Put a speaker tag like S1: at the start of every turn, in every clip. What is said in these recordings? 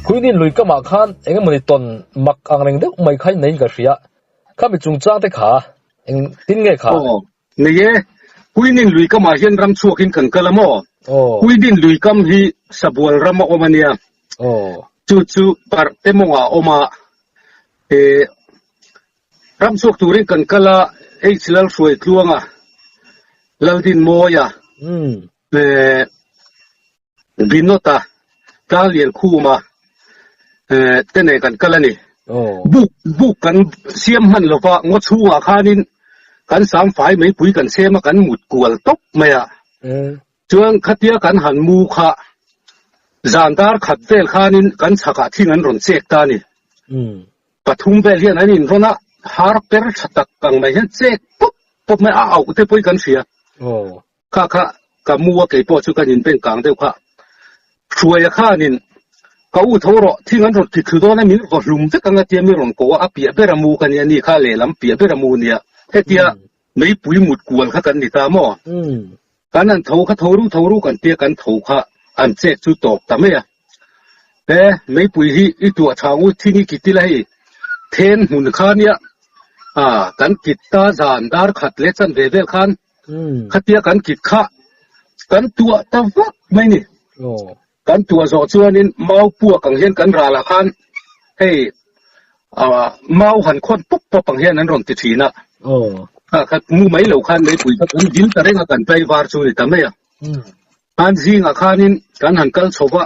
S1: Khuinin lui kamah khan eng emawni tawn mak ang reng deuh mai kha in neiin ka hria. Khami chungchang te kha eng tin nge kha?
S2: Aw, nei e. Khuinin lui kamah hian ram chhuakin kan kal a maw?
S1: Aw.
S2: Khuinin lui kam hi Sabual ram a awm a nia.
S1: Aw.
S2: Chu chu parh te mawngah a awm a. Eh, ram chhuak turin kan kal a, H Lalhruaitluanga, Laldinmawia, eh, Binota, Tlangliankhuma te nen kan kal a ni. Buk buk kan siam hman lova ngaw chhungah khanin kan sam fai meipui kan chhem a kan mut kual tawp mai a. Chuan khatia kan han mu kha zan dar khat vel khanin kan chhakah thing an rawn chek ta a ni. Pathum vel hian an inrawn a, har per tha tak ang mai hian chek pawp pawp mai a, a auh te pawhin kan hria. Kha kha ka mu a kei pawh chu ka nin beng kang deuh kha. Hruaia khanin ka u tho rawh thing an rawn thithlu dawn a min vaw hlum vek ang a tia mi rawn ko a, a piah ber a mu ka nia ni kha lehlam piah ber a mu nia hetia meipui mut kual kha kan ni ta maw? Kan an tho kha tho ru tho ru kan tia kan tho kha an chet chu tawp ta mai a. He meipui hi i tuah tha ngu thing i kit ila hei then hmun kha nia a kan kit ta zan dar khat leh chan ve vel khan Khatia kan kit kha kan tuah ta vak mai ni. Kan tuah zawh chuanin mau puak ang hian kan ralah khan hei mau han khawn pawp pawp ang hian an rawn ti thin a. Kha kha mu mai lo khan meipui kha kan dil ta reng a kan tlaivar chu ni ta mai a. Khan zingah khanin kan han kal chho va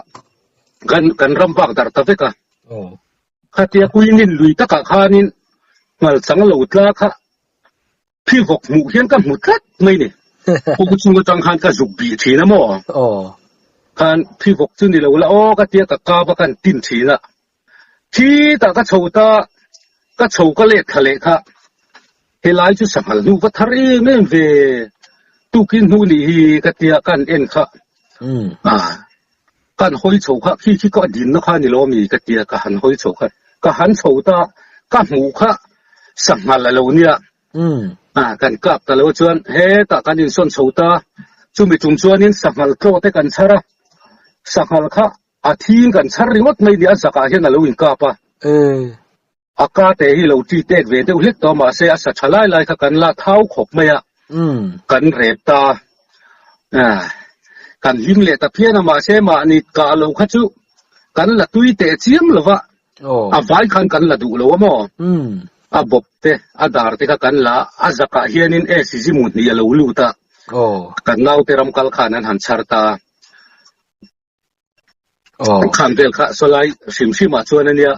S2: kan kan ram vak darh ta vek a. Khatia kuinin lui takah khanin ngal chang lo tla kha Khi vawk hmuh hian ka hmu tlat mai ni. Kawng chung atang khan ka zuk bih thin a maw?
S1: Aw.
S2: Khan khi vawk chu ni lo la aw ka tia ka kap a kan tin thin a. Khi tah ka chho ta, ka chho ka let thla leh kha. Helai chu sanghal hnu va thar em em ve. Tukin hnu nih hi ka tia kan en kha. Ah. Kan hawi chho kha khi khi ka dinna kha ni lo ami ka tia ka han hawi chho kha. Ka han chho ta ka hmuh kha sanghal a lo nia. Ah kan kap ta lo chuan hetah kan insawn chho ta chumi tum chuanin sanghal tlaw te kan chhar a sanghal kha a thing kan chhar ringawt mai ni a zakah hian a lo inkap a a ka te hi lo ti tek ve deuh hlek tawh mahse a sa tha lai lai kha kan la thau khawp mai a kan rep ta ah kan hlim leh ta phian a mahse mahni kah lo kha chu kan la tui teh chiam lova A vai khan kan la duh lo a maw? A bawp te, a dar te kha kan la a, a zakah hianin e sizimu hnih a lo lut a, kan naute ram kal khan an han chhar ta a. Khan vel kha sawlai hrim hrimah chuan a nia.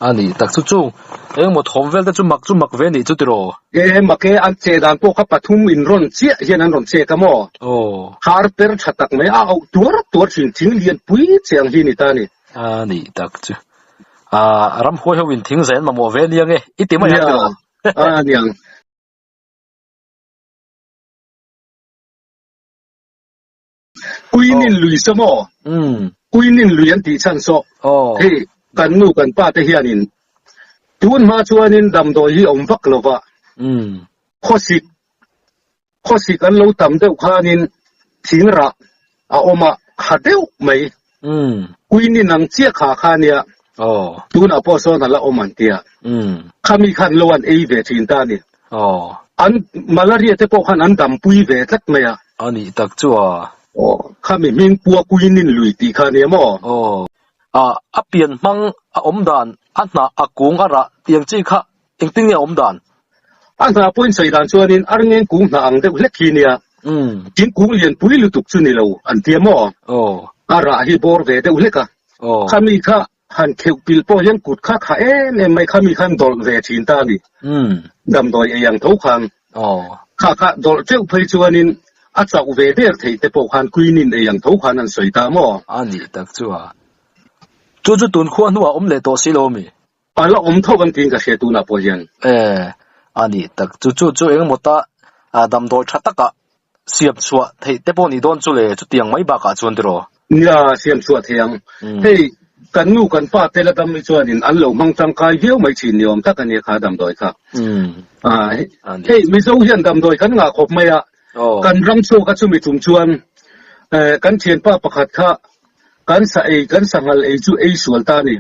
S1: A ni tak chu chu engemaw thawm vel te chu mak chu mak ve nih chu tiraw?
S2: E mak e, an che dan pawh kha pathum in rawn chiah hian an rawn chek a maw? Har per tha tak mai a auh tuar tuar thin thing lian pui che ang hi ni ta a ni.
S1: A ni tak chu. A ramhuai ho in thing zai an mamawh ve nia nge i ti mai ang tiraw?
S2: A niang. Kuinin lui saw maw? Kuinin lui an tih chhan saw. Hei kan nu kan pa te hianin tun hma chuanin damdawi hi awm vak lo va. Khawsik khawsik an lo tam deuh khanin thing rah a awm a kha deuh mai. Kuinin ang chiah kha kha nia. Tunah pawh sawn a la awm an tia. Khami khan lo an ei ve thin ta a ni. An malaria te pawh khan an dampui ve tlat mai a.
S1: A nih tak chu a.
S2: Aw, khami hming pua kuinin lui tih kha a nia maw?
S1: Aw, a a pian hmang a awm dan, a hnah a kung a rah tiang chi kha engtin nge a awm dan?
S2: A hnah pawhin sawi dan chuanin arngeng kung hnah ang deuh hlek hi nia. Thingkung lianpui lutuk chu ni lo an tia maw?
S1: Aw.
S2: A rah hi bawr ve deuh hlek a.
S1: Aw.
S2: Khami kha Han kheuh pilh pawh hian kut kha kha em em mai kha mi khan dawlh ve thin ta a ni. Damdawi ei ang tho khan kha kha dawlh teuh phei chuanin a chauh ve der theih te pawh khan quinine ei ang tho khan an sawi ta maw?
S1: A nih tak chu a. Chu chu tun khua hnuah awm leh tawh si lo mi?
S2: A la awm tho kan tiin ka hria tunah pawh hian.
S1: E, a nih tak chu. Chu chu engemaw ta damdawi tha takah siam chhuah theih te pawh nih dawn chu le chutiang mai bakah chuan tiraw?
S2: Nia, siam chhuah thei ang. Hei, kan nu kan pa te la dam hi chuanin an lo hmang tangkai viau mai thin ni awm tak a nia kha damdawi kha. Hei, Mizo hian damdawi kan ngah khawp mai a, kan ram chhuak a chumi tum chuan kan thianpa pakhat kha. Kan sa ei, kan sanghal ei chu ei sual ta a ni.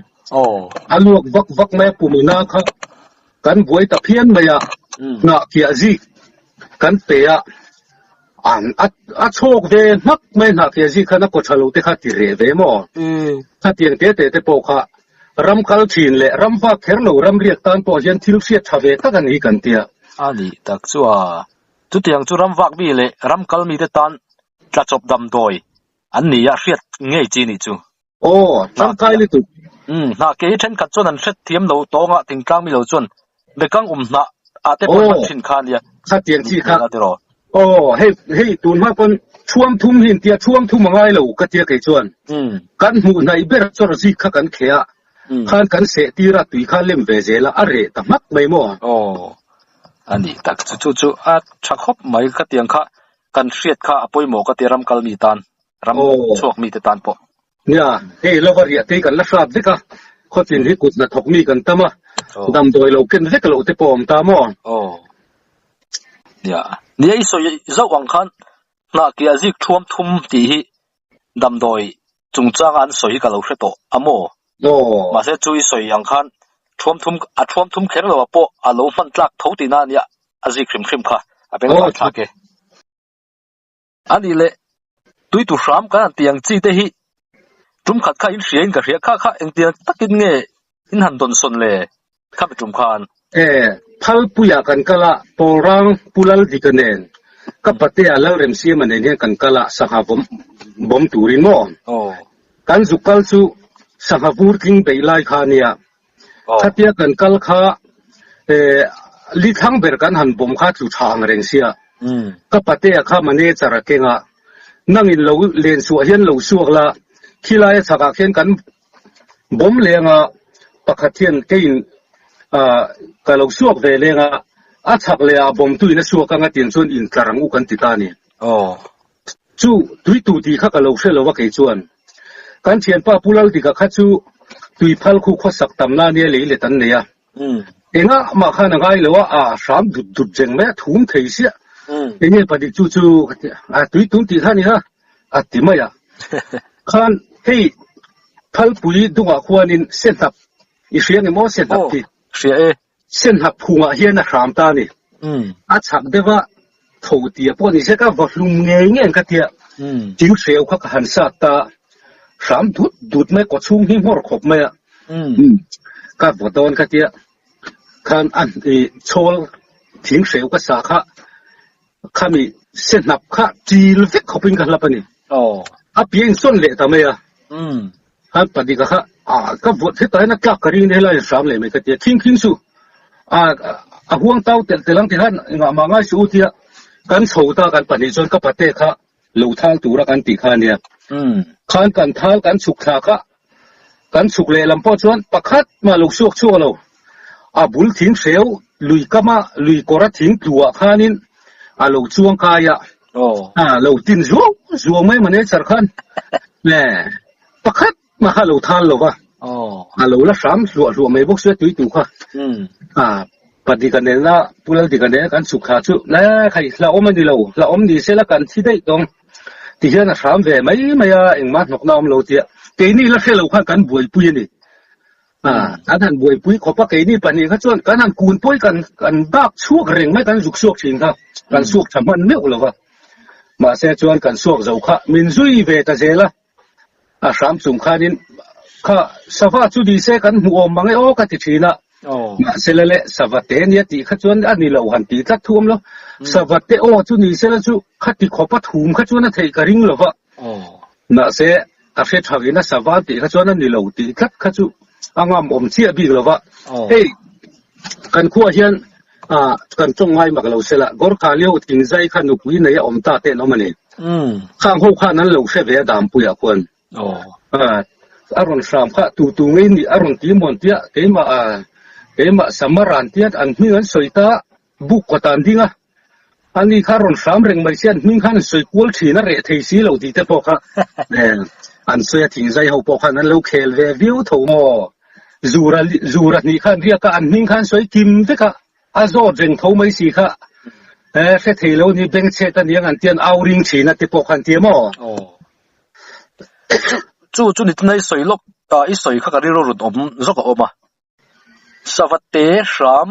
S2: A luak vak vak mai a pumina kha kan buai ta phian mai a, hnah kiah zik kan pe a, an a chhawk ve hmak mai hnah kiah zik khan a kaw tha lo te kha ti reh ve maw? Khatiang te te te pawh kha ram kal thin leh ram vak kher lo ram riak tan pawh hian thil hriat tha ve tak a ni kan tia.
S1: A nih tak chu a, chutiang chu ram vak mi leh ram kal mite tan tlachawp damdawi An ni a hriat ngei chi nih chu.
S2: Aw, tangkai lutuk.
S1: Umm, hnah ke hi thenkhat chuan an hret thiam lo tawng a, thingtlang mi lo chuan bekang um hnah ah te pawh hman thin kha a nia.
S2: Khatiang chi kha. Aw, hei, hei tun hma pawn thuam thum hi an tia, thuam thum a ngai lo ka tia kei chuan. Kan hmuh hnaih ber chawr zik kha kan kheh a, khan kan seh tir a, tui kha lem ve zel a, a reh ta hmak mai maw?
S1: Aw, a nih tak chu, chu chu a tha khawp mai khatiang kha. Kan hriat kha a pawimawh ka ti ram kal mi tan, ram chhuak mi te tan pawh.
S2: Nia, hei lova riah te hi kan la hrat vek a, khawchin hi kut hnathawk mi kan tam a, damdawi lo ken vek loh te pawh a awm ta maw?
S1: Aw. Nia, nia i sawi zauh ang khan hnah kiah zik thuam thum tih hi damdawi chungchanga an sawi hi ka lo hre tawh a maw?
S2: Aw.
S1: Mahse chu i sawi ang khan thuam thum a thuam thum kher lo ah pawh a lo hman tlak tho tihna a nia a zik hrim hrim kha a beng vah thlak e. A nih leh tui tu hram kan han tih ang chi te hi tum khat kha in hria in ka hria kha kha engtiang takin nge in han dawn sawn le khami tum khan.
S2: E, Phalpuiah kan kal a, Pawlrang Pu Laldika nen ka patea Lalremsiama nen hian kan kal a, sangha vawm bawm turin maw?
S1: Aw.
S2: Kan zuk kal chu sangha vur tling beih lai kha a nia. Khatia kan kal kha li thlang ber kan han bawm kha tlu tha ang reng sia. Ka patea kha manager a keng a, nangin lo len suah hian lo suak la, khilaia chhakah khian kan bawm leng a, pakhat hian keiin ka lo suak ve leng a, a chhak leh ah bawmtuin a suak anga tiang chuan intlar ang u kan ti ta a ni. Chu tuitu tih kha ka lo hre lo a kei chuan. Kan thianpa Pu Laldika kha chu tui phal khu khawsak tam na nia lei let an nei a. Engah mah khan a ngai lo a, a hram dut dut reng mai a, thum thei siah. Enge pahnih chu chu ka ti a, tui tun tih kha a ni kha a ti mai a. Khan hei phalpui dungah khuanin sehnap i hria nge maw sehnap khi?
S1: Hria e.
S2: Senhap phungah hian a hram ta a ni. A chhak deuh a, tho tia pawh ni se ka va hlum ngei ngei ang ka tia. Thing hreu kha ka han sat ta, hram dut dut mai, kawchhung hi nghawr khawp mai a. Ka vaw dawn ka tia, khan a chhawl thing hreu ka sah kha, khami senhap kha ṭil vek khawpin ka hlap a ni. A piah insawn leh ta mai a. Khan Padika kha ah ka vuat hetah hian a tlak ka ring nia helai hram leh mai ka ti a, khing khing chu ah a huang tau telh telh ang ti khan engah mah ngai suh u tia kan chho ta kan pahnih chuan ka pate kha lo thal tura kan tih kha a nia. Khan kan thal kan chhuk thla kha kan chhuk leh lam pawh chuan pakhat mah lo suak chhuak lo a bul thing hreu lui kama lui kawra thing tluah khanin a lo chuang kai a a lo tin zuau zuau mai manager khan le pakhat mah kha a lo thal lo va a lo la hram hluah hluah mai bawk sia tui tu kha a Padika nena Pu Laldika nena kan chhuk thla chu le khai hlauhawm a ni lo hlauhawm ni se la kan thi daih tawng ti hian a hram ve mai mai a engmah hnawkna a awm lo tia keini la hre lo khan kan buaipui a ni. Kan han buaipui khawp a, keini pahnih kha chuan kan han kun pawi kan kan dak chhuak reng mai, kan zuk suak thin kha, kan suak tha hman meuh lo va. Mahse chuan kan suak zo kha min zui ve ta zel a, a hram chung khanin kha sava chu ni se kan hmuh awm mang e aw ka ti thin a, mahse la le sava te nia tih kha chuan a ni lo han ti tlat thu awm lo, sava te aw chu ni se la chu khati khawpa thum kha chuan a theih ka ring lo va. Mahse, a hre tha in a savan tih kha chuan a ni lo tih tlat kha chu a ngam awm chiah bik lo va. Hei, kan khuaah hian kan tawng ngai mak lo sela, Gorkha lio thingzai kha nupui nei a awm ta te an awm a ni. Khang ho khan an lo hre ve a Dampuiah khuan. A rawn hram kha tu tu ngei nih a rawn ti mawn tia keimah keimah Samaran tia an hming an sawi ta buk kawt ah an ding a. Ani kha rawn hram reng mai sia, an hming khan an sawi kual thin a, reh thei si lo tih te pawh kha an sawi a, thingzai ho pawh khan an lo khel ve viau tho maw? Zura zura hnih khan riak a, an hming khan sawi kim vek a, a zawt reng tho mai si kha hre thei lo ni, bengchhet a niang an ti an au ring thin a te pawh kha an ti a maw?
S1: Chu chu nitin a i sawi lawk a, i sawi kha ka rilru rawn awm zawk a awm a. Savate hram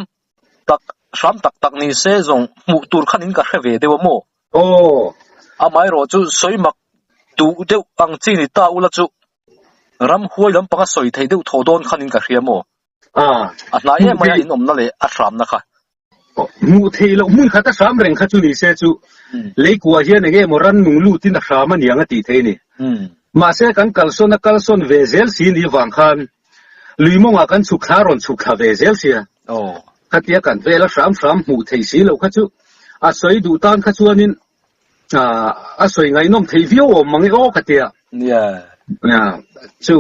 S1: tak hram tak tak ni se zawng hmuh tur khanin ka hre ve deuh a maw?
S2: Aw.
S1: Amaherawh chu sawi mak duh deuh ang chi ni ta ula chu ramhuai lampanga sawi theih deuh thaw dawn khanin ka hria maw?
S2: A.
S1: A hnai em mai a inawmna leh a hramna kha.
S2: Hmuh theih loh hmun khat a hram reng kha chu ni se chu leikua hian eng emaw rannung lutin a hram a niang a tih theih a ni. Mahse kan kalsawn a kalsawn ve zel si ni vang khan lui mawngah kan chhuk thla rawn chhuk thla ve zel sia. Khatia kan vel a hram hram hmuh theih si loh kha chu a sawi duh tan kha chuanin a sawi ngaihnawm theih viau awm mang e aw ka tia.
S1: Nia.
S2: Chu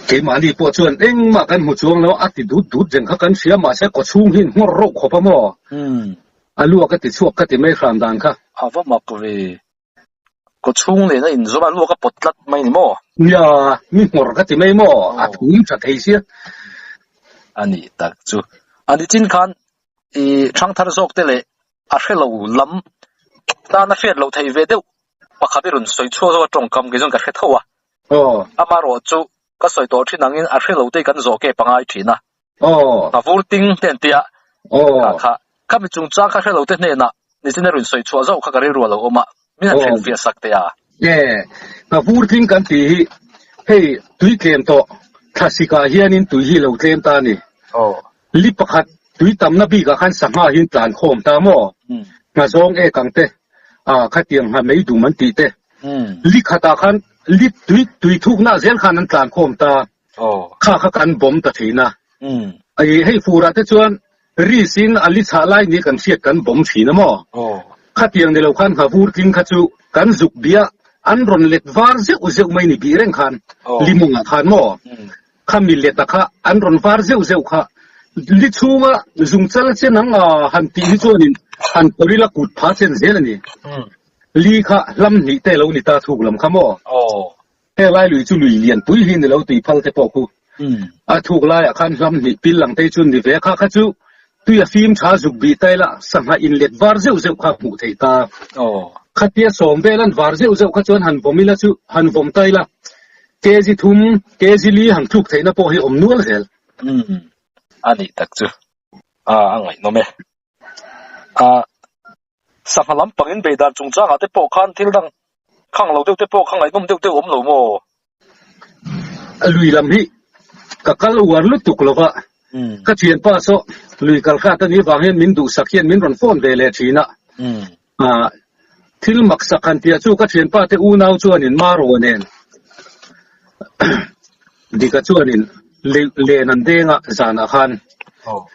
S2: keimahni pawh chuan engmah kan hmu chuang lo a ti dut dut reng kha kan hria mahse kawchhung hi in nghawr rauh khawp a maw? A luak a ti chhuak ka ti mai hram dan kha.
S1: A va mak ve. Kawchhung nen a inzawm a luak a pawt tlat mai ni maw?
S2: Nia, mi nghawr ka ti mai maw? A thum tha thei sia.
S1: A nih tak chu. A nichin khan i thangthar zawk te leh a hre lo lam tana hriat loh theih ve deuh pakhat i rawn sawi chhuak zawk a tawngkam kei chuan ka hre tho a. Amaherawh chu ka sawi tawh thin angin a hre lo te hi kan zawh kep a ngai thin a. A vur ting te an tia kha kha khami chungchang kha hre lo te hnenah nichin a rawn sawi chhuah zauh kha ka rilru a lo awm a, min han hrilhfiah sak teh a.
S2: E, ka vur tling kan tih hi hei tui tlem tawh thlasikah hianin tui hi lo tlem ta a ni. Li pakhat tui tamna bikah khan sangha hi an tlan khawm ta maw? Nghazawng ek ang te, ah khatiang ngha mei dum an tih te. Li khatah khan li tui tui thukna zel khan an tlan khawm ta. Kha kha kan bawm ta thin a. Ai hei furah te chuan risin a li chhah lai ni kan hriat kan bawm thin a maw? Khatiang ni lo khan nghavur tling kha chu kan zuk bia an rawn let var zeuh zeuh mai ni bih reng khan li mawngah khan maw? Kha mi leta kha an rawn var zeuh zeuh kha li chhunga zungchal chen ang a han tih hi chuanin han phawrh ila kut pha chen zel a ni. Li kha hlam hnih te lo ni ta thuk lam kha maw? Heng lai lui chu lui lian pui hi ni lo tui phal te pawh khu. A thuk laiah khan hlam hnih pil ang te chu ni ve kha kha chu tui a fim tha zuk bih ta ila sangha in let var zeuh zeuh kha hmuh theih ta. Khatia sawm vel an var zeuh zeuh kha chuan han vawm ila chu han vawm ta ila Kg thum, kg li han tluk theihna pawh hi awm nual zel.
S1: Umm, a nih tak chu. A, a ngaihnawm e. A, sangha lampang in bei dan chungchangah te pawh khan thil dang khang lo deuh te pawh kha ngaihnawm deuh deuh awm lo maw?
S2: A lui lam hi ka kal uar lutuk lo va, ka thianpa saw lui kal hrat a nih vang hian min duhsak hian min rawn phone ve leh thin a. Thil maksak han tih ah chu ka thianpa te unau chuanin Marua nen Dika chuanin len an deng a zanah khan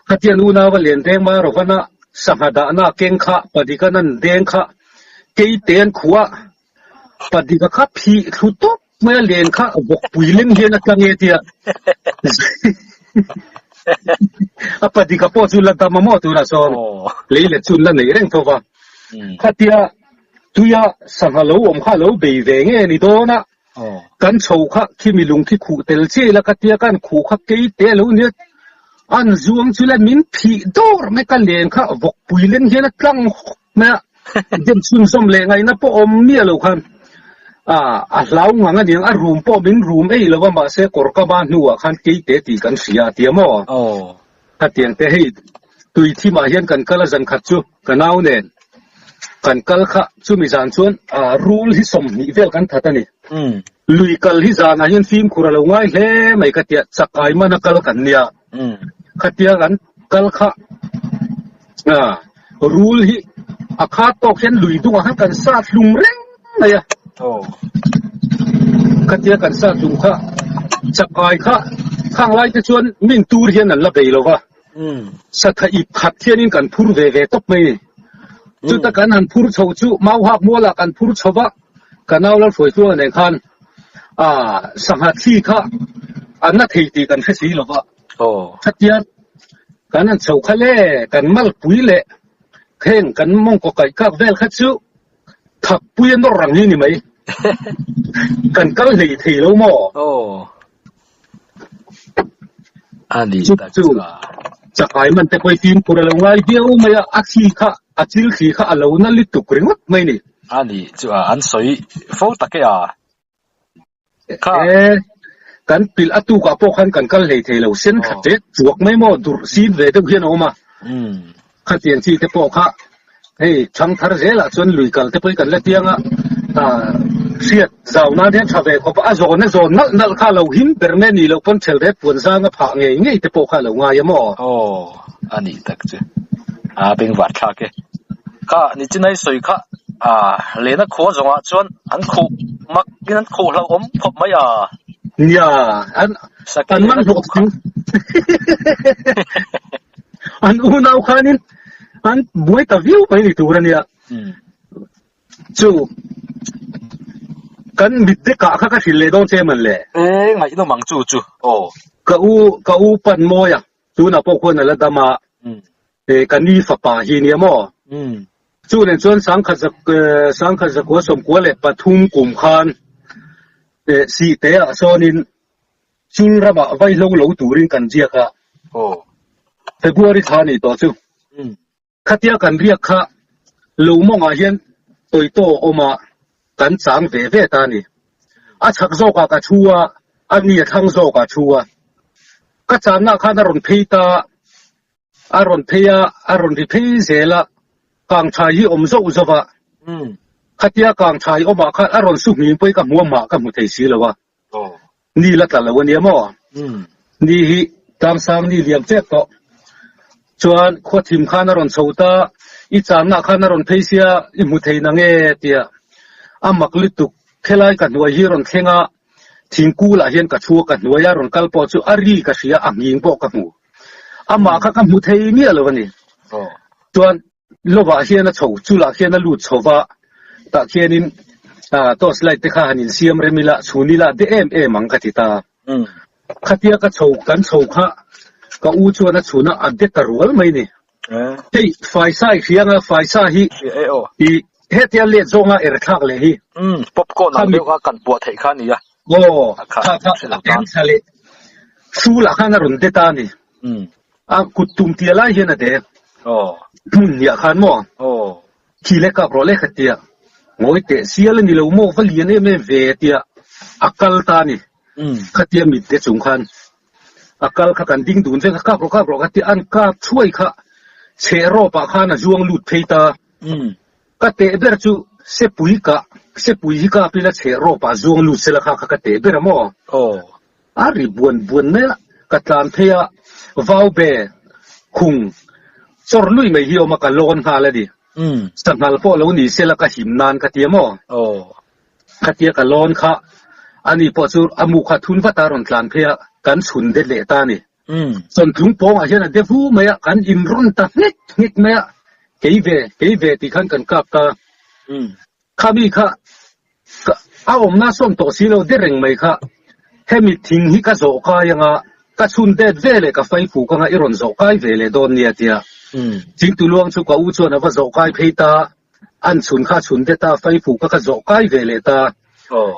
S2: khatian unau a len deng Marovan-a sangha dahna keng kha Padikan an deng kha keite an khuh a Padika kha phih thlu tawp mai a len kha vawkpui leng hian a tla nge tia a Padika pawh chu la dam a maw tunah sawn lei let chu an la nei reng tho va. Khatia tuia sangha lo awm kha lo bei ve nge ni dawn a, kan chho kha khimi lung khi khuh tel chiah ila khatia kan khuh kha keite a lo nia, an zuang chu le min phih dawr mai ka len kha vawkpui leng hian a tlang hawk mai a, dem chhunzawm leh ngaihna pawh awm miah lo khan a hlau ngang a niang, a rum pawh min rum ei lo va mahse kawr ka ba hnuah khan keite tih kan hria a tia maw? Khatiang te hei tui thimah hian kan kal a zan khat chu ka nau nen kan kal kha chumi zan chuan rul hi 20 vel kan that a ni. Lui kal hi zanah hian fimkhur a lo ngai hle mai ka tia chak ai mana kal kan nia. Khatia kan kal kha rul hi a khat tawk hian lui dungah khan kan sat hlum reng mai a. Khatia kan sat hlum kha chakai kha khang lai te chuan min tur hian an la bei lo va. Satha ip khat hianin kan phur ve ve tawp mai ni. Chuta kan han phur chho chu mau hak mualah kan phur chho va, ka nau Lalhruaitluanga nen khan sangha thli kha a na thei tih kan hre si lo va. Khatia kan han chho kha le, kan malpui leh heng kan mawngkaw kaih kak vel kha chu thakpui a nawr ang hi ni mai. Kan kal hlei thei lo maw? Chu chu chakai man te pawh hi fimkhur a lo ngai viau mai a, a thli kha, a chil thli kha a lo na lutuk ringawt mai ni.
S1: A ni chu a, an sawi fo tak e a. Kha.
S2: E, kan pilh a tukah pawh khan kan kal hlei thei lo. Sen thla ṭek chuak mai maw durh sin ve deuh hian a awm a. Khatiang chi te pawh kha hei ṭhangthar zelah chuan lui kal te pawh hi kan la tiang a, hriat zau nan hian ṭha ve khawp a, a zawn a zawn nalh nalh kha a lo him ber mai a nih loh pawn ṭhelret puan zang a phah ngei ngei te pawh kha a lo ngai a maw?
S1: Aw, a nih tak chu. A bengvar thlak e. Kha nichinai sawi kha a lehna khua zawngah chuan an khuh mak in an khuh hlauhawm khawp mai a.
S2: Nia, an an man hlawh chu. An unau khanin an buai ta viau mai ni tur a nia. Chu kan mit te kah kha ka hrilh leh dawn che man le.
S1: E ngaihnawm ang chu chu aw.
S2: Ka u ka u pan mawi a tunah pawh khuan a la dam a e ka ni fapa hi nia maw. Chu nen chuan sangkhat zak sangkhat zakua sawmkua leh pathum kum khan e sihte ah sawnin Chul ramah vaihlo lo turin kan riak a, February thla a nih tawh chu. Khatia kan riak kha lo mawngah hian tawitaw a awm a, kan chang ve ve ta a ni. A chhak zawkah ka thu a, a ni a thlang zawkah a thu a. Ka channa khan a rawn phei ta, a rawn phei a, a rawn ri phei zel a, kangthai hi awm zauh zauh a. Khatia kangthai awmah khan a rawn su hming pawhin ka hmu a, mah ka hmu thei si lo a. Ni la tla lo a nia maw? Ni hi tlangsang ni liam tep tawh. Chuan khua thim khan a rawn chho ta, i channa khan a rawn phei sia, i hmu thei na nge tia a mak lutuk. Khelai ka hnuai hi rawn thleng a, thingkulah hian ka chhu a, ka hnuai a rawn kal pawh chu a ri ka hria, a nghing pawh ka hmu. Amah kha ka hmu thei miah lo a ni. Chuan Lovah hian a chho, chulah khian a lut chho va, tah khianin torch light te kha han insiam rem ila, chhun ila de em em ang ka ti ta. Khatia ka chho, kan chho kha ka u chuan a chhun a, a de ta rual mai ni. Hei faisa i hria anga, faisa hi i hetia let zawnga er thlak leh hi.
S1: Popcorn ang deuh kha kan puah theih kha a ni a.
S2: Aw, kha kha a eng thla leh hrulah khan a rawn de ta a ni. A kut tum tia lai hian a dek. Hmun hniah khan maw? Khi le kap rawh le kha tia. Ngawi teh sial a ni lo maw va lian em em ve tia a kal ta a ni. Khatia mit te chung khan a kal kha kan ding dun vek a, kap rawh kap rawh kha tia an kap thuai kha chheh rawp ah khan a zuang lut phei ta. Ka teh ber chu sepui kah, sepui hi kap ila chheh rawp ah zuang lut sela kha kha ka teh ber a maw? A ri buan buan mai a, ka tlan phei a, vau be khung chawr lui mai hi a awm a, ka lawn nghal a ni. Sanghal pawh lo ni sela ka him nan ka ti a maw? Khatia ka lawn kha ani pawh chu a mu kha thun vat a rawn tlan phei a, kan chhun det leh ta a ni. Chawntlung pawngah hian a de vu mai a, kan inrawn ta nghek nghek mai a, kei ve, kei ve tih khan kan kap ta. Khami kha a awmna sawm tawh si lo de reng mai kha, hemi thing hi ka zawh kai anga ka chhun det ve leh ka fai fuk anga i rawn zawh kai ve leh dawn nia tia Thingtu luang chu ka u chuan a va zawh kai phei ta, an chhun kha a chhun det a, fai fuk a ka zawh kai ve leh ta,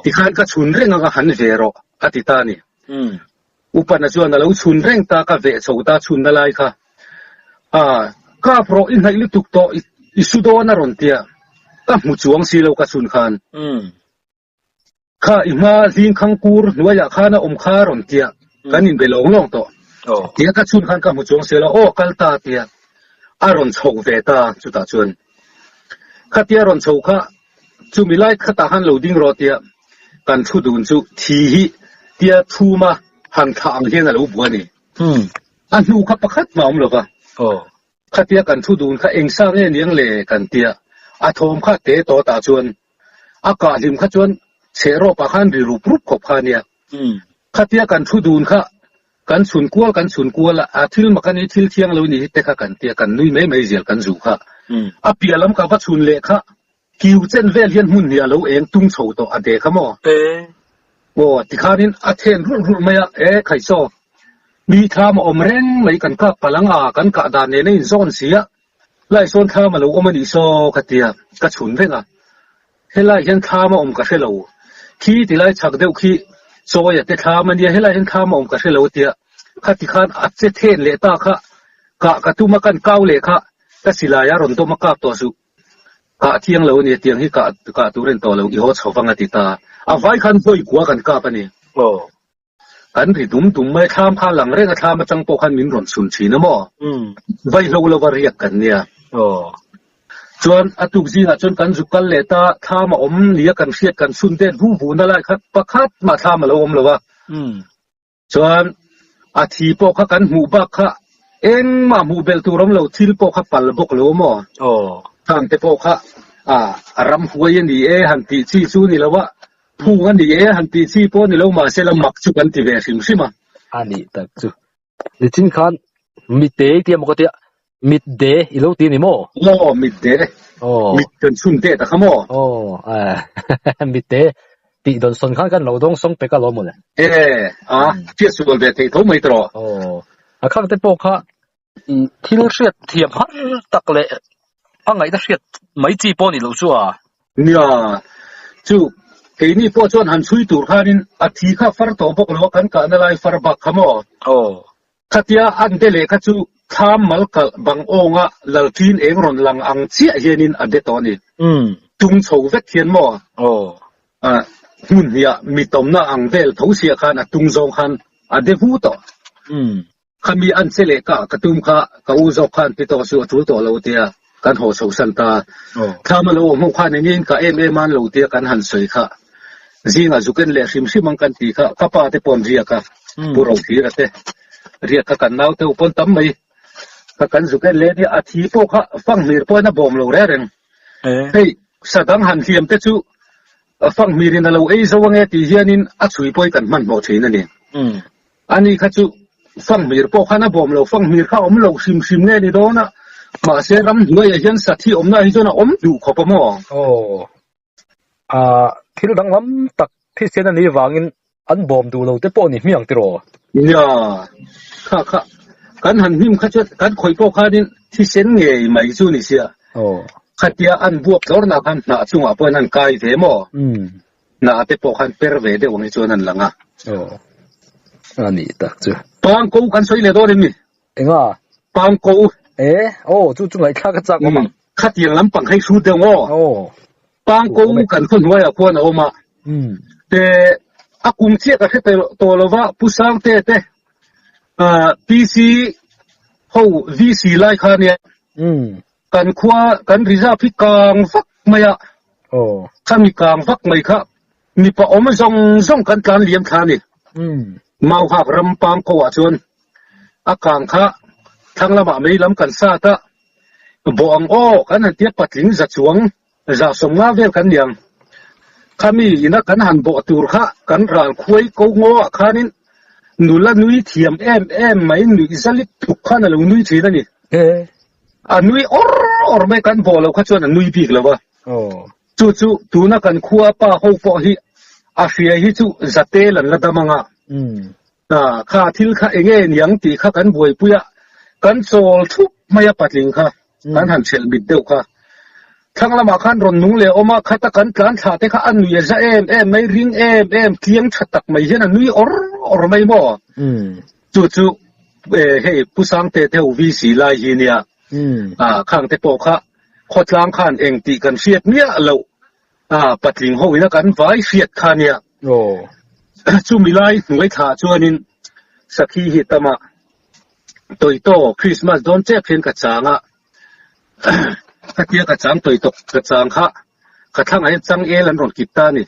S2: tikhan ka chhun reng anga han ve rawh a ti ta a ni. Upana chuan a lo chhun reng ta, ka veh chho ta chhunna lai kha. A, kap rawh i hnaih lutuk tawh i su dawn a rawn tia, ka hmu chuang si lo ka chhun khan. Kha i hma hling khang kur hnuaiah khan a awm kha a rawn tia, kan inbe lawng lawng tawh. Tia ka chhun khan ka hmu chuang si lo, aw kal ta tia a rawn chho ve ta chutah chuan. Khatia rawn chho kha chumi lai khatah khan lo ding rawh tia kan thu dun chu thi hi tia thuma han thlah ang hian a lo bu a ni. A hnu kha pakhat mah a awm lo va. Khatia kan thu dun kha eng sa nge niang le kan tia a thawm kha te tawtah chuan a kah hlim kha chuan chheh rawpah khan ri rup rup khawp kha a nia. Khatia kan thu dun kha kan chhun kual kan chhun kual a, a thil mak a ni, thil thiang lo ni hi te kha kan tia kan nui mai mai zel kan zu kha. A piah lam ka va chhun leh kha kiu chen vel hian hmun hnih a lo eng tung chho tawh a de kha maw? Aw tikhanin a then rulh rulh mai a, e Khaisaw, mi thlam a awm reng mai kan kap palh ang a, kan kah dan nen a inzawn si a, Lai sawn thlam a lo awm a nih saw ka tia, ka chhun reng a. Helai hian thlam a awm ka hre lo. Khi ti lai chhak deuh khi Chawia te thlam a nia, helai hian thlam a awm ka hre lo tia khati khan a che then leh ta kha kah ka tum a, kan kau leh kha ka silai a rawn dawm a kap tawh suh. Kah thiang lo a nia, tiang hi kah kah tur a ni tawh lo, i haw chho vang a ti ta. A vai khan vawi kua kan kap a ni. Kan ri dum dum mai, thlam kha a lang reng a, thlam atang pawh khan min rawn chhun thin a maw? Vaihlo lova riak kan nia. Chuan a tuk zingah chuan kan zuk kal leh ta, thlam a awm nia kan hriat kan chhun det vu vu na lai kha pakhat mah thlam a lo awm lo a. Chuan a thi pawh kha kan hmuh bak kha engmah hmuh belh tur awm lo, thil pawh kha pal bawk lo maw? Khang te pawh kha a ramhuai a ni e han tih chi chu ni lo a, phung a ni e han tih chi pawh ni lo mahse la mak chu kan ti ve hrim hrim a.
S1: A nih tak chu. Nichin khan mite i tia maw ka tia, mit de i lo ti a ni maw?
S2: Aw, mit de.
S1: Aw.
S2: Mit kan chhun det a kha maw?
S1: Aw, mite tih dawn sawn khan kan lo dawng sawng pek alawm mawle.
S2: E, a, hriat sual ve theih tho mai tawh.
S1: Aw, a khang te pawh kha thil hriat thiam har tak leh a ngaihna hriat mai chi pawh a nih loh chu a.
S2: Nia, chu keini pawh chuan han chhui tur khanin a thi kha far tawh bawk lo a, kan kahna lai far bak kha maw?
S1: Aw.
S2: Khatia an de leh kha chu thlam mal kalh bang awnga lalṭin eng rawn lang ang chiah hianin a de tawh a ni. Tung chho vek hian maw?
S1: Aw.
S2: Hmun hniah mi tawmna ang vel tho siah khan a tung zawng khan a de vu tawh. Khami an che leh ka ka tum kha ka u zawk khan ti tawh chu a tul tawh lo tia kan haw chho san ta. Thlam a lo awm ho khan engin ka em em an lo tia kan han sawi kha. Zingah zuken leh hrim hrim ang kan ti kha ka pa te pawn riak a, Pu Rothira te riak kha kan nau te u pawn tam mai kha kan zuken leh nia a thi pawh kha fanghmir pawhin a bawm lo reng reng. Hei sadang han hliam te chu fanghmirin a lo ei zo ange tih hianin a chhui pawhin kan hmanhmawh thin a ni. Ani kha chu fanghmir pawh khan a bawm lo, fanghmir kha awm lo hrim hrim nge ni dawn a, mahse ramhnuaiah hian sathi awmna hi chuan a awm duh khawp a maw?
S1: Aw, ah, thil danglam tak thisen a nih vangin an bawm duh lo te pawh a ni hmiang tiraw?
S2: Nia, kha kha, kan han hnim kha chuan kan khawih pawh khanin thisen ngei mai chu ni sia.
S1: Aw.
S2: Khatia an buak tlawrnah khan hnah chungah pawhin an kai ve maw?
S1: Umm.
S2: Hna te pawh khan per ve deuh ang hi chuan an lang a.
S1: Aw. A nih tak chu.
S2: Pangko kan sawi leh dawn em ni?
S1: Enga?
S2: Pangko.
S1: E, aw, chu chu ngaihthlak a chak awm ang.
S2: Khatiang lampang hei hrut deuh aw.
S1: Aw.
S2: Pangko kan khaw hnuaiah khuan a awm a. Te, a kum chiah ka hre tawh lo va, Pu Sangte te, PC ho VC lai kha nia. Kan khua kan reserve hi kang vak mai a. Khami kang vak mai kha mipa awm zawng zawng kan tlan liam thla a ni. Mauhak ram pang ko ah chuan a kang kha thlang lamah mei lam kan sat a, bawh ang aw kan han tia patling za chuang za 50 vel kan ni ang. Khami ina kan han bawh tur kha kan ral khuai ko ngaw ah khanin nula nui thiam em em mai nuih zalik tuk khan a lo nui thin a ni. A nui awr awr mai, kan bawh lo kha chuan a nui bik lo a. Chu chu tuna kan khua pa ho pawh hi a hria hi chu zatel an la dam ang a. Kha thil kha eng nge niang tih kha kan buaipui a, kan chawl thup mai a patling kha, kan han chelh mit deuh kha. Thlang lamah khan rawn nung leh awm a, khata kan tlan thlah te kha a nui a za em em mai, ring em em, tliang tha tak mai hian a nui awr awr mai maw? Chu chu hei Pu Sangte te ho VC lai hi nia, khang te pawh kha khawtlang khan eng tih kan hriat miah loh patling ho ina kan vai hriat kha nia. Chumi lai hnuai thlah chuanin Sakhi hi tama Toyto Christmas dawn tep hian ka chang a, khatia ka chang Toyto ka chang kha ka thlangah hian changel an rawn kip ta a ni.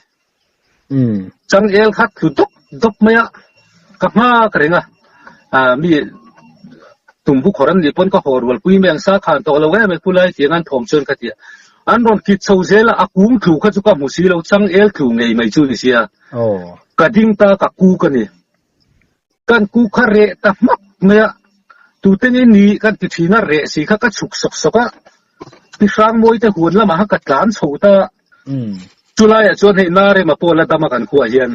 S2: Changel kha tlu dawp dawp mai a, ka nghak reng a, ah mi tumbu khawr an nih pawn ka haw rual pui mai ang sa khan tawh lo em e khulai tiang an thawm chuan ka ti a, an rawn kit chho zel a, a kung tlu kha chu ka hmu si lo, changel tlu ngei mai chu ni sia, ka ding ta ka kuk a ni. Kan ku kha reh ta hmak mai a, tute nge ni kan ti thin a, reh si kha ka chhuk sawk sawk a, Pi Hrangmawi te huan lamah kha ka tlan chho ta a, chulaiah chuan hei Narema pawh la dam a kan khuah hian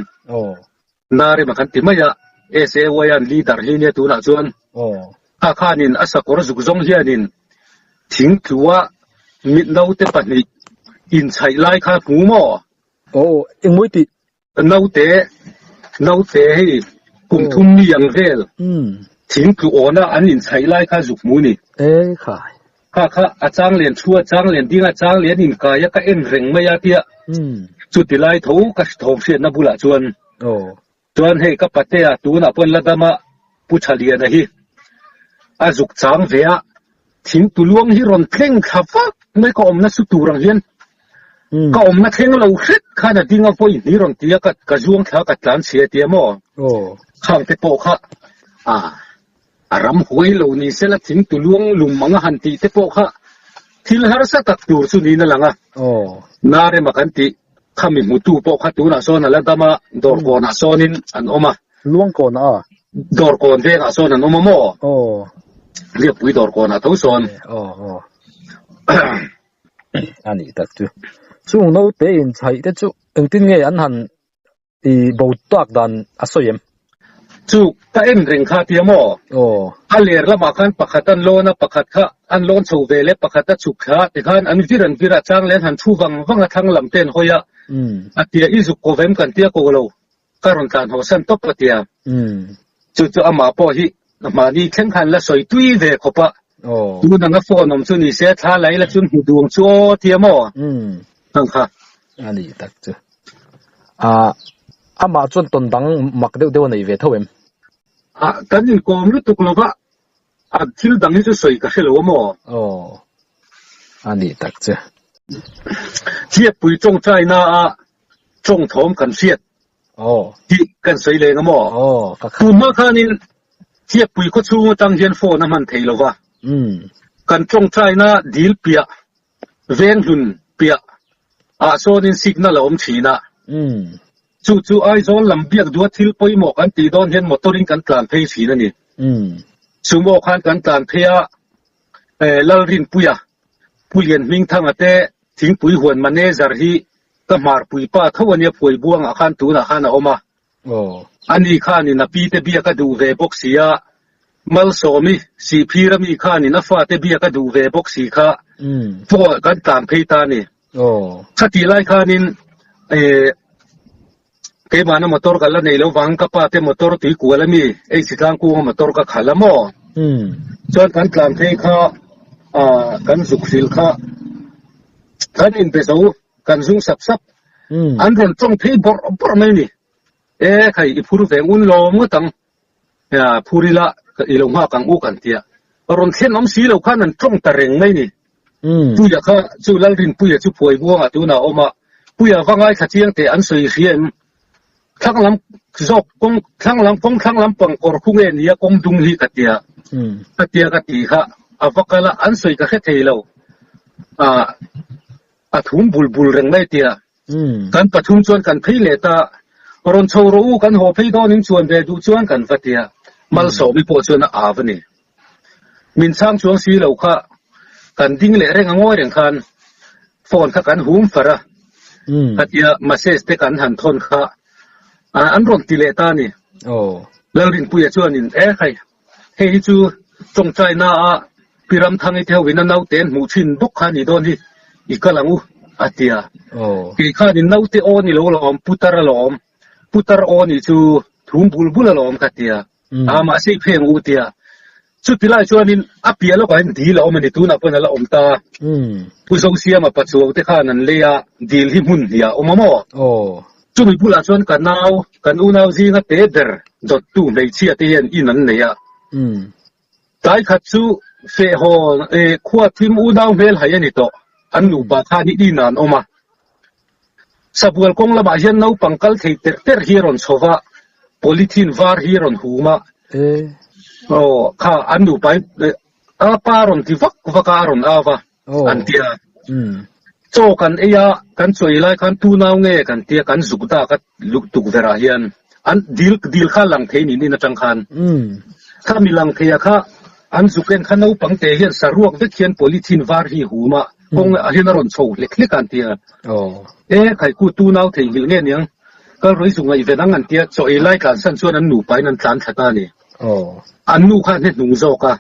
S2: Narema kan ti mai a, SAY an leader hi nia tunah chuan kha khanin a sakawr zuk zawng hianin thing tlua mit naute pahnih inchhaih lai kha hmu maw?
S1: Aw, engmawi tih
S2: Naute, naute hei kum thum mi ang vel thing tlu awna an inchhaih lai kha zuk hmu ni.
S1: E khai.
S2: Kha kha a chang len thu a chang len ding a chang len inkai a ka en reng mai a tia. Chuti lai tho ka thawm hriatna bulah chuan chuan hei ka patea tunah pawn la dama Pu Thaliana hi a zuk chang ve a, thing tuluang hi rawn tleng thla vak mai ka awmna su tur ang hian ka awmna thleng lo hret khan a ding a vawi hnih rawn ti a ka zuang thla ka tlan chhia tia maw khang te pawh kha a A ram huai lo ni sela thing tuluang lum anga han tih te pawh kha thil harsa tak tur chu niin a lang a. Narema kan tih kha mi hmutu pawh kha tunah sawn a la dam a, dawrkawnah sawnin an awm a.
S1: Luangkawnah a?
S2: Dawrkawn vengah sawn an awm a maw? Hliappui dawrkawnah tho sawn.
S1: A nih tak chu. Chung naute inchhaih te chu engtin nge an han I bo tak dan a sawi em?
S2: Chu ka en reng kha tia maw?
S1: Aw.
S2: A ler lamah khan pakhat an lawn a, pakhat kha an lawn chho ve leh pakhat a chhuk thla tikhan an vir an vir a, chang leh an han thu vang vang a thlang lam te an hawi a, a tia i zuk ko vem kan tia ko lo, ka rawn tlan haw san tawp a tia. Chu chu amah pawh hi mahni thleng khan la sawi tui ve khawp a, tun anga phone awm chu ni se thla la ila chuan hmu duang chu aw tia maw? Hang kha.
S1: A nih tak chu. Ah, amah chuan tawn dang mak deuh deuh a nei ve tho em?
S2: Ah, kan inkawm lutuk lo va, a thil dang hi chu sawi ka hre lo a maw?
S1: Aw, a nih tak che.
S2: Hliappui tawngtaina a tawng thawm kan hriat tih kan sawi leng a maw? Tun hma khanin Hliappui khawchhung atang hian phone a hman thei lo va, kan tawngtaina dil piah Venghlun piah ah sawnin signal a awm thin a, chu chu Aizawl lam biak duha thil pawimawh kan tih dawn hian motor in kan tlan phei thin a ni. Sumo khan kan tlan phei a, Lalrinpuia, Pu Lianhmingthanga te thingpui huan manager hi ka hmarpui pa tho a nia Phuaibuangah khan tunah khan a awm a. Ani khanin a pi te biak a duh ve bawk si a, Malsawmi, Sihphira mi khanin a fate biak a duh ve bawk si kha pawh kan tlan phei ta a ni. Khatih lai khanin keimahna motor ka la nei lo vang ka pa te motor tui kual a mi, Eichi tlangkunga motor ka khalh a maw? Chuan kan tlan phei kha kan zuk hrilh kha kan inbe zo. Kan zung sap sap. An rawn tawng phei bawrh bawrh mai ni. E khai i phur ve ngun lo ngawt ang. Phur ila i lo nghak ang u kan tia. Rawn thlen awm si lo khan an tawng ta reng mai ni. Puia kha chu Lalrinpuia chu phuai buangah tunah a awm a. Puia va ngaithla chiang teh an sawi hria em? Thlang lam zawk kawng thlang lam kawng thlang lam pang kawr khu nge nia kawng dung hi ka tia ka tia ka ti kha a va kal a an sawi ka hre thei lo. A thum bul bul reng mai tia. Kan pathum chuan kan phei leh ta. Rawn chho rawh u, kan haw phei dawn in chuan ve duh chuan kan va tia. Malsawmi pawh chuan a av a ni. Min chhang chuang si lo kha kan ding leh reng a ngawi reng khan phone kha kan hum far a. Khatia message te kan han thawn kha an rawn ti leh ta a ni. Lalrinpuia chuanin e khai. Hei hi chu tawngtaina a Pi Ramthangi te hoin a naute an hmuh thin bawk kha a nih dawn hi, i kal ang u, a ti a. Kei khanin naute aw ni lo alawm, putar alawm, putar aw nih chu thum bul bul alawm ka ti a. A mahse i pheng u ti a. Chuti lai chuanin a piah lawkah hian dil a awm a ni, tunah pawhin a la awm ta. Pu Zosiama Pachuau te khan an lei a, dil hi hmun hnih a awm a maw? Chumi bulah chuan ka nau, kan unau zinga te ber dawttu hmeichhia te hian in an nei a. Tlai khat chu fehhaw khua thim unau hmel hai a ni tawh. An nupa khan hi in ah an awm a. Sabual kawng lamah hian naupang kal thei terh terh hi a rawn chho va, polythene var hi a rawn hum a. Aw, kha an nupa hi a pa rawn ti vak vak a, a rawn au va. An ti a. Chaw kan ei a, kan chaw ei lai khan tu nau nge kan ti a, kan zuk dak a tukverh ah hian an dil dil kha lang thei niin atang khan. Khami lang thei ah kha an zuk en kha naupang te hian saruak vek hian polythene var hi hum a, kawng ah hian a rawn chho hlek hlek a an ti a. E khaiku tu nau theihnghilh nge niang, kal rawi zuk ngaihven ang an ti a, chaw ei lai tlansan chuan an nupa in an tlan thla ta a ni. An nu kha a hnehnung zawk a.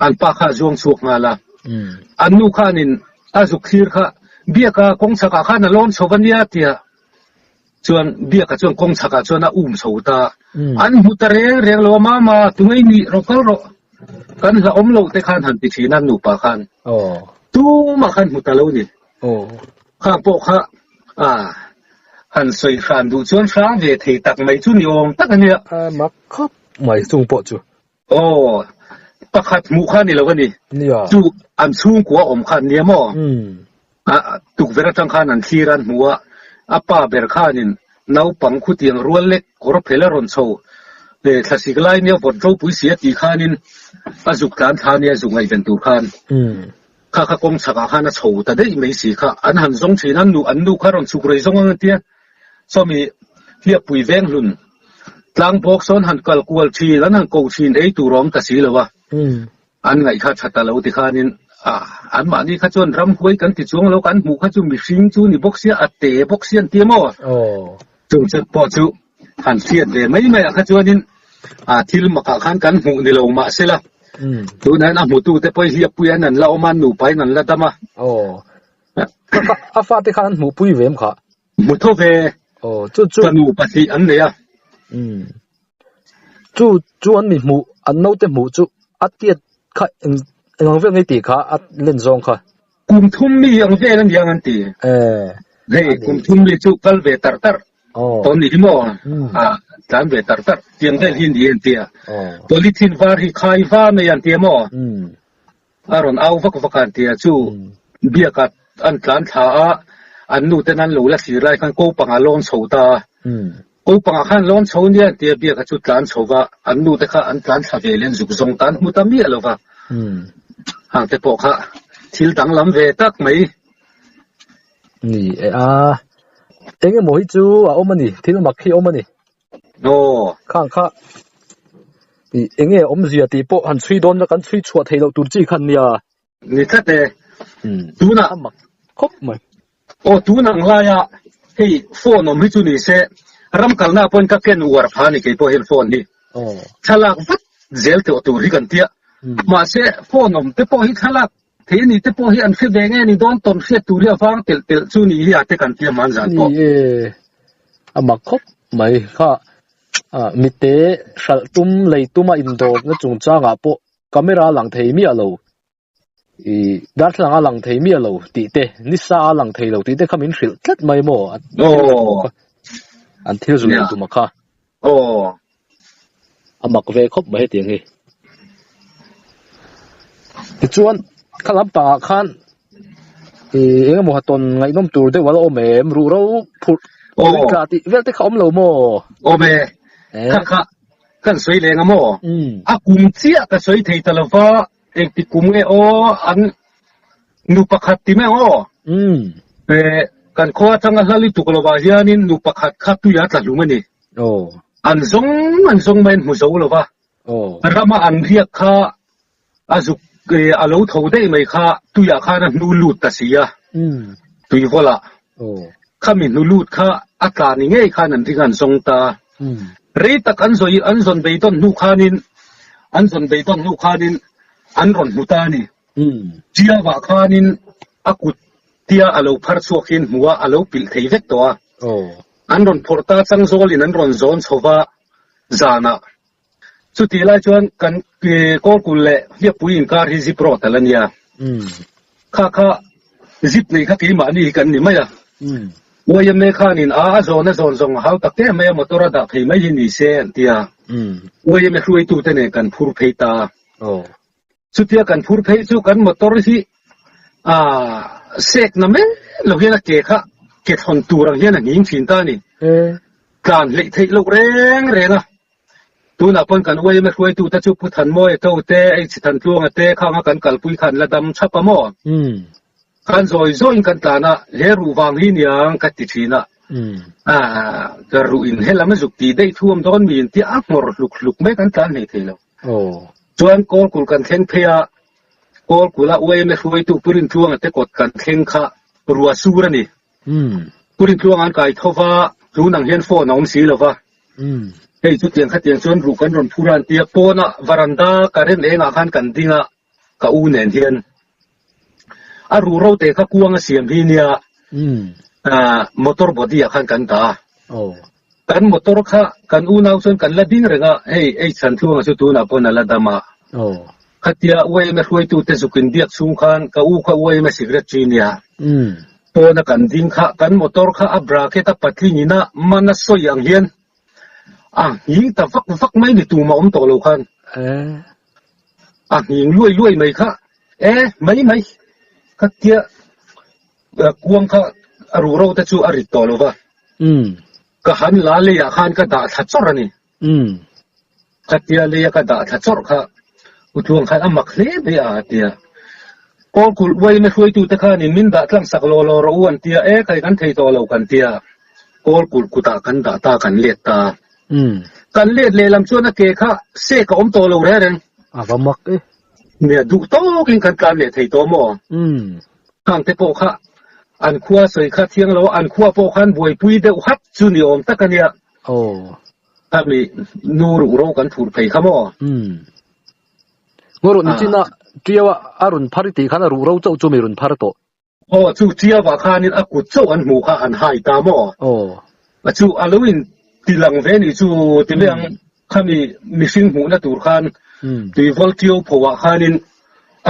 S2: An pa kha a zuang chhuak nghal a. An nu khanin a zuk thlir kha Biaka kawng chhakah khan a lawn chho va nia tia chuan Biaka chuan kawng chhakah chuan a um chho ta. An hmu ta reng reng lo a, Mama, tunge i nih rawh kal rawh, kan hla awm loh te khan han ti thin a an nupa khan. Tumah khan hmu ta lo ni. Khang pawh kha ah. Han sawi hran duh chuan hrang ve thei tak mai chu ni awm tak a nia.
S1: A mak khawp mai chung pawh chu.
S2: Aw, pakhat hmuh kha ni lo a ni.
S1: Nia.
S2: Chu an chhungkua awm kha an nia maw? A tukverh atang khan an thlir a an hmu a, a pa ber khanin naupang khutiang rual lek kawr phel a rawn chho thlasik lai nia vawt ropui si a tih khanin a zuk tlan thla nia zuk ngaihven tur khan. Kha kha kawng chhakah khan a chho ta daih mai si kha an han zawng thin a, nu an nu kha rawn chhuk rei zawng ang an tia. Sawmi hliappui veng hlun tlang bawk sawn han kal kual thin an han ko thin ei tur a awm ta si lo a, an ngaih kha tha ta lo ti khanin an mahni kha chuan ramhuai kan ti chuang lo kan hmuh kha chu mihring chu ni bawk sia a te bawk sia an ti maw? Chung chet pawh chu han hriat ve mai mai ah kha chuanin thil makah khan kan hmuh ni lo mahsela tunah hian a hmutute pawh hi hliappui an an la awm a, an nupa in an la dam a.
S1: A fate khan an hmuhpui ve em kha?
S2: Hmu tho ve.
S1: Aw, chu chu.
S2: Fanu pahnih an nei a.
S1: Umm. Chu chu an mi hmuh, an naute hmuh chu a tiat kha eng eng ang vel nge tih kha a len zawng kha.
S2: Kum thum mi ang vel a niang an ti.
S1: Eh.
S2: Hei kum thum mi chu kal ve tarh tarh.
S1: Aw.
S2: Tawn ni hi maw? Ah, tlan ve tarh tarh. Tiang vel hi ni an ti a.
S1: Aw.
S2: Polythene var hi khai va mai an ti a maw?
S1: Umm.
S2: A rawn au vak vak a an ti a, chu biaka an tlan thla a, an nu ten an lo la thlir lai khan ko panga lawn chho ta a, ko panga khan lawn chho nia an ti a, biaka chu tlan chho va, an nu te kha an tlan thla ve leh an zuk zawng ta an hmu ta miah lo va, hang te pawh kha thil danglam ve tak mai.
S1: Ni e a, eng emaw hi chu a awm a ni, thil mak hi a awm a ni.
S2: Aw.
S1: Khang kha ih eng nge awmzia tih pawh han chhui dawn la kan chhui chhuah theih loh tur chi khan nia.
S2: Ni tlat e. Tunah.
S1: A mak khawp mai.
S2: Aw tun ang laia hei phone awm hi chu ni se ram kalna pawhin ka ken uar pha ni kei pawh hian phone hi.
S1: Aw.
S2: Thlalak vat zel tawh tur hi kan tia. Mahse phone awm te pawh hi thlalak Thei ni te pawh hi an hre ve nge ni dawn tawn hriat tur hi a vang telh telh chu ni hi a te kan tia hman zan pawh.
S1: Ni e, a mak khawp mai kha mite hralh tum lei tuma indawrna chungchangah pawh camera a lang thei miah lo, ih darthlalang a lang thei miah lo tih te, nisa a lang thei lo tih te kha min hrilh tlat mai maw an thil zu lei tum a kha.
S2: Aw.
S1: A mak ve khawp mai hetiang hi. Tichuan kha lampangah khan ih eng emaw hatawn ngaihnawm tur deuh a la awm em? Ruhro phurh tui tla tih vel te kha awm lo maw?
S2: Awm e. Kha kha kan sawi leng a maw? A kum chiah ka sawi thei ta lo va, engti kum nge aw an nu pakhat ti mai ang aw? Kan khua atanga hla lutuk lovah hianin nu pakhat kha tui a tla hlum a ni. An zawng an zawng mai an hmu zo lo va, rama an riak kha a zuk a lo tho daih mai kha tuiah khan a hnu lut ta si a, tui vawlah khami hnu lut kha a tla ni ngei khan an ring a an zawng ta. Rei tak an zawi an zawn beidawn hnu khanin an zawn beidawn hnu khanin an rawn hmu ta a ni. Ṭiavah khanin a kut tia a lo phar chhuak hi an hmu a, a lo pilh thei vek tawh a. An rawn phawrh ta changzawlin an rawn zawn chho va zanah. Chutih lai chuan kan Kawlkul leh Hliappui inkar hi zip rawt a la nia. Kha kha zip nei kha keimahni hi kan ni mai a. YMA khanin a a zawn a zawn zawng a hau tak em mai a motor a dah phei mai hi ni se an ti a. YMA hruaitute nen kan phur phei ta. Chutia kan phur phei chu kan motor hi aah sek na mai lo hian a ke kha ke thawn tur ang hian a nghing thin ta a ni. Tlan hleih theih loh reng reng a. Tunah pawn kan YMA hruaitute chu Pu Thanmawia to te, H Thantluanga te khanga kan kalpui kha an la dam thap a maw? Khan zawi zawiin kan tlan a, he ruh vang hi niang ka ti thin a. Aah ka ruh in helam a zuk tih daih thu awm dawn mi intia a nghawr hluk hluk mai kan tlan hleih thei lo. Chuan Kawlkul kan thleng phei a, Kawlkula YMA hruaitu Pu Rintluanga te kawt kan thleng kha rua sur a ni. Pu Rintluanga an kai tho va, tun ang hian phone a awm si lo va. Hei chutiang khatiang chuan ruh kan rawn phur a an ti a, pawnah varanda current engah khan kan ding a, ka u nen hian a ruh ro te kha kuang a siam hi nia motor body ah khan kan dah a. Kan motor kha kan unau chuan kan la ding reng a, hei ei chhan tluanga chu tunah pawn a la dam a. Khatia YMA hruaitute zuk inbiak chhung khan ka u kha YMA secretary nia. Pawna kan ding kha kan motor kha a bracket a patling ina man a sawi ang hian a nghing ta vak vak mai ni tum a awm tawh lo khan. A nghing luai luai mai kha e mai mai kha tia kuang kha a ruh ro te chu a rit tawh lo va. Ka han la leiah khan ka dah thla chawrh a ni. Ka tia leia ka dah thla chawrh kha Utluang khan a mak hle mai a tia. Kawlkulh uaina hruaitute khanin min dah tlang sak law law rawh u an tia, e kai kan thei tawh lo kan tia. Kawlkulh kutah kan dah ta kan let ta. Kan let lehlam chuan a ke kha sek a awm tawh lo reng reng.
S1: A va mak e.
S2: Nia duh tawkin kan tlan leh thei tawh maw? Khang te pawh kha an khua sawi kha thiang lo a, an khua pawh khan buaipui deuh hat chu ni awm tak a nia. Khami nu ruh ro kan phur phei kha maw?
S1: Ngaw ruh ni chin a Tiau a a rawn phar i tih khan a ruh ro chauh chu mi rawn phar tawh.
S2: Aw chu Tiau ah khanin a kut chauh an hmuh kha an hai ta maw?
S1: Aw.
S2: A chu a lo in ti lang ve nih chu ti mai ang khami mihring hmuhna tur khan tuivawl Tiau pho ah khanin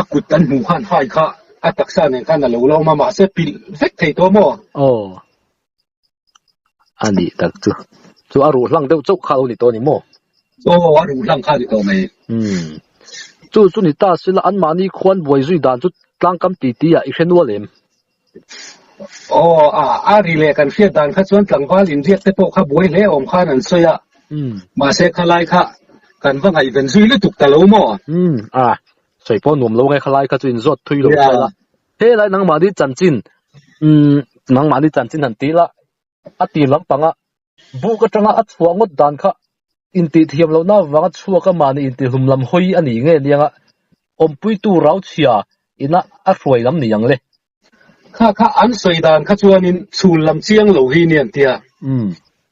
S2: a kut an hmuh khan hai kha a taksa nen khan a lo lawm a mahse pilh vek thei tawh maw?
S1: Aw. A nih tak chu. Chu a ruh hlang deuh chauh kha a lo ni tawh a ni maw?
S2: Aw, a ruh hlang kha a ni tawh mai.
S1: Umm. Chu chu ni ta sila anmahni khuan buai zui dan chu tlangkam ti ti ah i hre nual em?
S2: Aw, a, a ri leh kan hriat dan kha chuan tlangval inriak te pawh kha buai hle awm khan an sawi a.
S1: Umm.
S2: Mahse khalai kha kan va ngaihven zui lutuk ta lo maw?
S1: Umm, a, sawi pawh nuam lo nge khalai kha chu inzawt thui lo
S2: Nia.
S1: sela. Helai nangmahni chanchin umm nangmahni chanchin han tih la a tir lampanga buk atanga a chhuah ngawt dan kha intih thiam lohna avanga chhuak a mahni intihlum lam hawi a nih nge nianga awmpuitu rau chhia ina a hruai lam ni ang le.
S2: Kha kha an sawi dan kha chuanin chhul lam chiang lo hi ni an tia.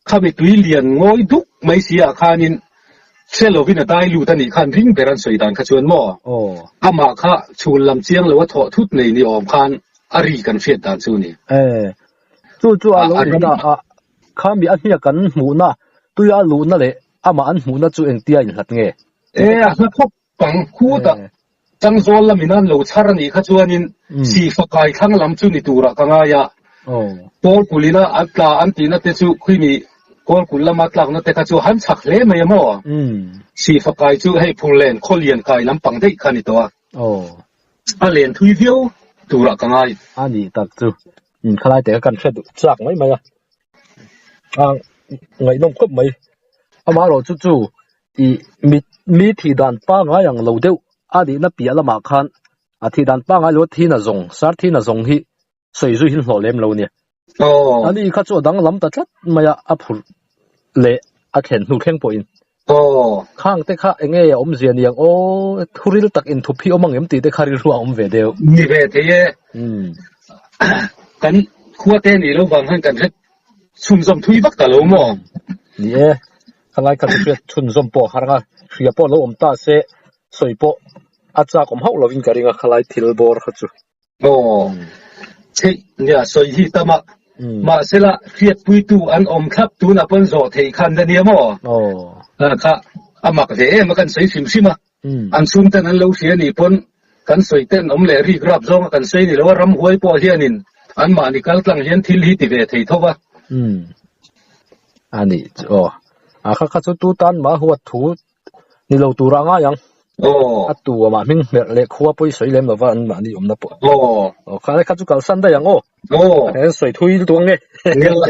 S2: Khami tui lian ngawi duk mai si ah khanin hre lovin a dai lut a nih khan ring ber an sawi dan kha chuan maw? Amah kha chhul lam chiang lo a thawh thut nei ni awm khan a ri kan hriat dan chu ni.
S1: E, chu chu a lo ni ta a, khami a hniak an hmuhna, tuia a luhna leh amah an hmuhna chu engtia inhlat nge?
S2: E, a hla khawp pang khutah Changzawl lamin an lo chhar a nih kha chuanin Sihfa kai thlang lam chu ni turah ka ngai a. Kawlkulh ina an tla an tihna te chu khawimi Kawlkulh lama tlakna te kha chu han chhak hle mai a maw? Sihfa kai chu hei Phurlen Khawlian kai lampang daih kha a ni tawh a. A len thui viau turah ka ngai.
S1: A nih tak chu khalai te kha kan hre duh chak mai mai a. A ngaihnawm khawp mai. Amaherawh chu chu Ih mit mi thih dan pangai ang lo deuh a nihna piah lamah khan a thih dan pangai lo a thi na zawng sar thi na zawng hi sawi zui hin hlawh lem lo nia.
S2: Aw.
S1: Ani kha chu a danglam ta tlat mai a, a phurh leh a thlen hnu thleng pawhin.
S2: Aw.
S1: Khang te kha enge a awmzia niang aw thuril tak inthup hi awm ang em tih te kha rilru a awm ve deuh.
S2: Ni ve thei e. Kan khua te nih lo vang khan kan hre chhunzawm thui vak ta lo maw?
S1: Ni e. Khalai kha chu hriat chhunzawm pawh a har ang a, hria pawh lo awm ta se sawi pawh a chak awm hauh lovin ka ring a khalai thil bawr kha chu.
S2: Aw, theih nia sawi hi tam a, mahsela hriatpuitu an awm thlap tunah pawn zawh theih khan la nia maw?
S1: Aw.
S2: Kha a mak ve em a kan sawi hrim hrim a, an chhungten an lo hria nih pawn kan sawi ten awm leh rik rap zawnga kan sawi ni lo a, ramhuai pawh hianin anmahni kal tlang hian thil hi ti ve thei tho va.
S1: A nih chu aw. A kha kha chu tu tan mah huat thu ni lo tur a ngai ang.
S2: Aw.
S1: A tu amah hming hmerh leh khua pawi sawi lem lova an mahni awmna pawh.
S2: Aw.
S1: Aw kha kha chu kalsan daih ang aw.
S2: Aw.
S1: An sawi thui lutuk ang e.
S2: Nel.